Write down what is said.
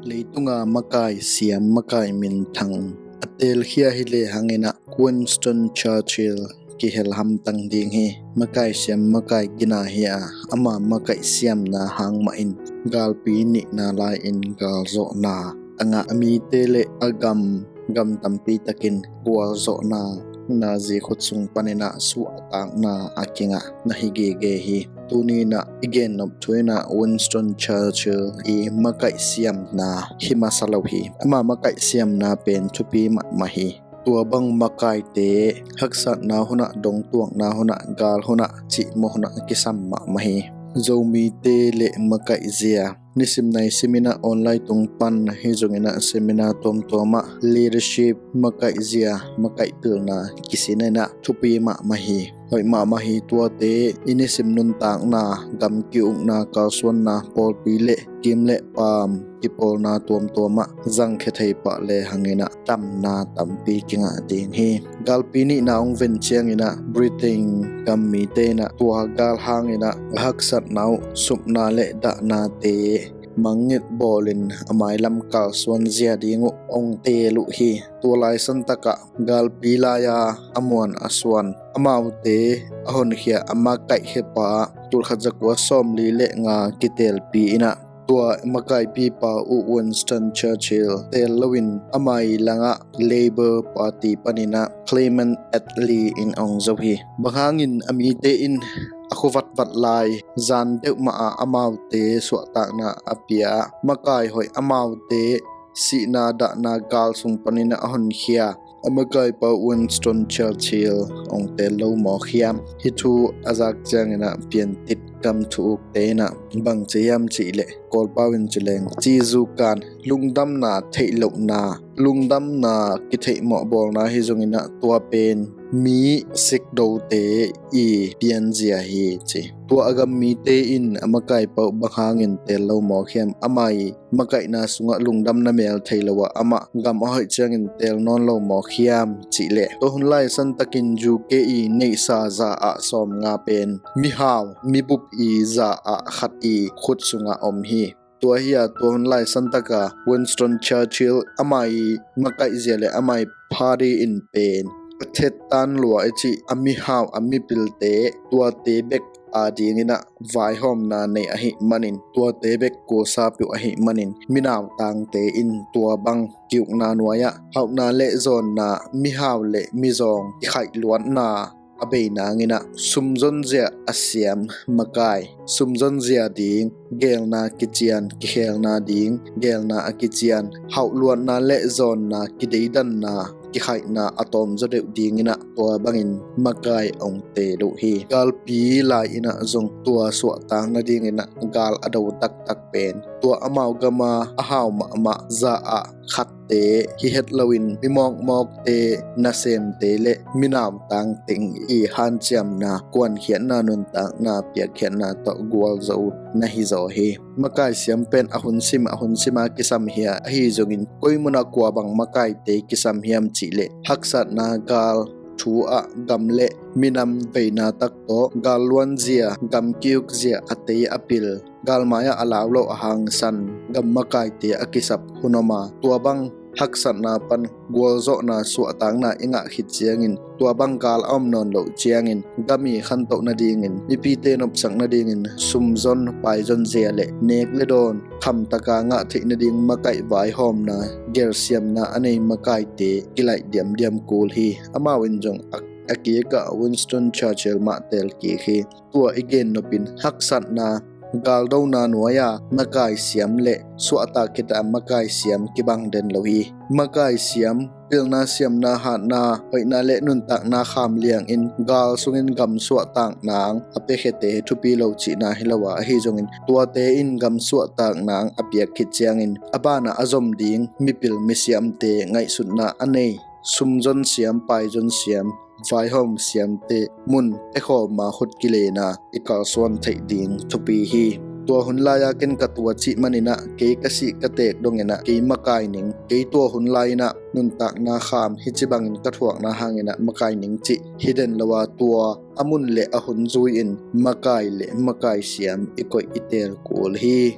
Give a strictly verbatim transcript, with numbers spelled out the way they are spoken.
Leitunga makai siam, makai minthang a telkhia hi lehang inah Winston Churchill kihel hamtang ding hi. Makai siam, makai gina hi a, ama makai siamna hang mahin galpi nihna lai-in galzawhna a ngah a mite le a gam, gam tampi takin gualzawhna, nazi khut sung paninah suahtakna a kingah na hi gige hi. Tuni inah i gennop thu inah Winston Churchill i makai siamna hi masa lo hi. Ama makai siamna pen thupi mahmah hi. Tua bang makaite haksatna hunah, dongtuakna hunah, gal hunah, cihmawh hunah kisam mahmah hi. Zomite le makaih zia nisim nai siminah online tung pan hi zonginah seminar tuamtuamah leadership, makaih zia, makaih pilna kisininah thupi mahmah hi. Hoih mahmah hi. Tuate i nisim nuntakna, gam ki-ukna, kalsuanna, pawlpi le kim le paam kipawlna tuamtuamah zangkhia thei pah lehang inah damna tampi kingah ding hi. Galpi nihna hong ven cianginah Britain gam mite inah tua gal hang inah a haksatna uh supna le dahnate mangngilh bawlin a mailam kalsuan zia ding uh hong teel uh hi. Tua lai santakah galpi lai-a a muan a suan, amaute a honkhia a makaihkhiapa tulkhat zakua sawmli le nga kitelpi inah tua makaipipa uh Winston Churchill teel loin ama i langah Labour Party paninah Clement Attlee in hong zo hi. Bang hangin a mite in a khuvatvat lai zan deuh mahah amaute suahtakna a pia, makai hoih amaute sihna dahna gal sung paninah a honkhia a makaipa Winston Churchill hong teel lo mawk hiam? Hih thu a zak cianginah piantit gam thu ukte inah bang ci hiam cihleh, Kawlpau in ci leng, cizukan lungdamna theihlohna, lungdamna kitheihmawh bawlna hi zonginah tua pen mi sikdote i pianzia hi ci. Tua a gam mite in a makaipa uh bang hangin teel lo mawk hiam? Ama i makaihna sungah lungdamna mel thei lo ah amah gam a hoih ciangin teel nawn lo mawk hiam cihleh, tua hun lai santakin U K i neihsa za ah sawmnga pen mihau, mibup i za ah khat i khut sungah om hi. Tua hi-a tua hun lai santaka Winston Churchill ama i makaihzia le ama i party in pen a thettan lua i cih a mihau a mipilte tuate bek adinginah vaihawmna nei ahih manin, tuate bek kuasa peuh ahih manin, minautangte in tua bang ki-ukna nuai-ah hauhna le zawnna, mihau le mizawng kikhaihluatna a bei nanginah sumzonzia a siam makai, sumzonzia ding geelna kician, kikheelna ding geelna a kician, hauhluatna le zawnna kideidanna kikhaihna a tawmzaw deuh dinginah tua bangin makai hong teel uh hi. Galpi lai-inah zong tua suahtak nadinginah gal a do taktak pen tua amau gama a hau mahmah za ah khatte hi het loin, mi mawkmawkte, nasemte le minautang teng i hanciamna, kuankhiatna, nuntakna piakkhiatna tawh gualzo na hizaw hi. Makai siam pen a hun sim a hun sima kisam hi-a, ahi zongin koi munah kua bang makaite kisam hiam cihleh, haksatna gal thu ah gam le minam veina tak tawh, galluanzia, gam ki-ukzia a tei a pil, galmai-ah a lau lo a hangsan gam makaite a kisap hun om a, tua bang haksatna pan gualzawhna, suahtakna i ngah khit ciangin, tua bang gal a om nawn loh ciangin gam i khantoh nadingin, mipite nopsak nadingin sumzon paizonzia le nek le dawn khamtaka ngah theih nading makaih vaihawmna, gelsiamna a nei makaite kilaih diamdiam kul hi. Amau in zong a, a kikah Winston Churchill mah teel kik hi. Tua i gennopin haksatna, galdona nuai-a makai siam le suahtak khita makai siam kibang den lo hi. Makai siam, pilna, siamna, hatna, hoihna le nuntakna kham liangin gal sungin gam suahtak nang a piakhiate thupi lo cihna hi lo a, ahi zongin tuate in gam suahtak nang a piak khit ciangin a banah a zom ding mipil misiamte ngaihsutna a nei, sumzon siam, paizon siam, vaihawm siamte mun tekhawma khut kilena i kalsuan theih ding thupi hi. Tua hun lai-a ken ka tua cih maninah kei ka sih ka teek donginah kei makai ning, kei tua hun lai-inah nuntakna kham hici bangin ka thuakna hanginah makai ning cih hi den lo a, tua a mun le a hun zui-in makai le makai siam i koih i teel kul hi.